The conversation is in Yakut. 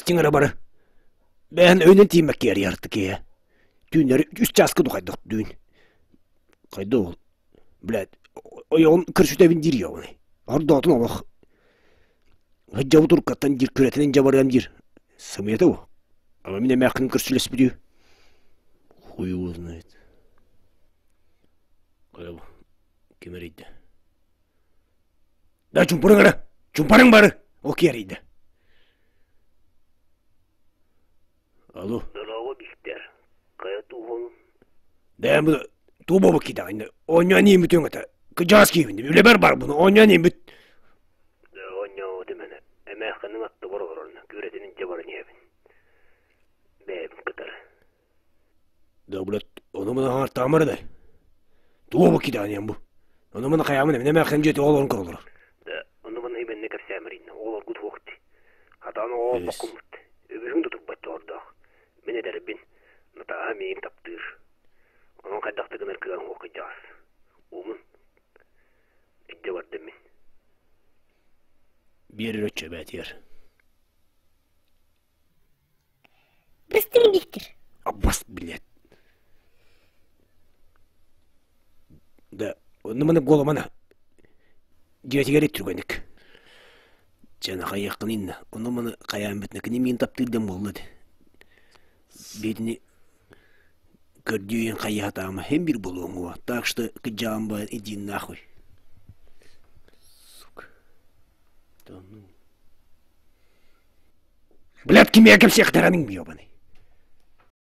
Истиҥ эрэ бары. Бэйэн өйүнэн тиийиммэккэ эрийэртик киһи. Түүннэри үс чааска духайдах түүн. Хайда ол? Блядь, ойоҕун көрсүтэбин диир йоҕуный. Ордоотун олох. Сылдьабыт уруккаттан диир, күрэтинэн дьабарыам диир. Сымыйата бу. Ама мин эмээххин көрсүлэспитүү. Хуй его знает. Хайа бу? Ким эрийдэ? Да чумпарыҥ эрэ! Чумпарыҥ бары! Ол киһи эрийдэ. Алло. Здорово, Биктэр. Хайа туһун? Бэйэм бу туу буолбут киитэҕин. Оонньоон ииммитиҥ этэ. Кыдьаас киһибин. Үлэбэр барбын. Оонньоон ииммит. Оонньообутум эн. Эмээххиниҥ аттыбар олорон күрэтин илдьэ баран иһэбин. Бэйэбин кытары. Да, блядь, ону маны хаҥартаамар да. Туох бу киитэҕин бу? Ону маны хайаамын эмин эмээххин дьиэтэ олорон көрөлөр. Да, ону маны ибэннэ кэпсээмэрин. Оҕолоргут суох дии. Хатаан оҕо олбоккуммут. Үбүһүҥ да турбат дьоҕурдаах. Мин эдэрбин. Натааһа миигин таптыыр. Онон хайдах да гынар кыаҕым суох кырдьаҕас. Уумун. Илдьэ бардым мин. Биэрэр өччө эбээтигэр. Быстрый Виктор. Аббас, блядь. Да, онно маны буоламана. Дьиэтигэр түргэнник. Чэ, хайыаххын инна. Ону маны хайаан бүтнэ кини миин таптыыр дэн буолла ди. Биитини көрдүүйэн хайыһатаама һин бир буолуоҥ Так что кыдьаан ба иди нахуй. Сука. Да ну. Блядь, кимиэхэ кэпсиэхтэрэниҥ ебаный.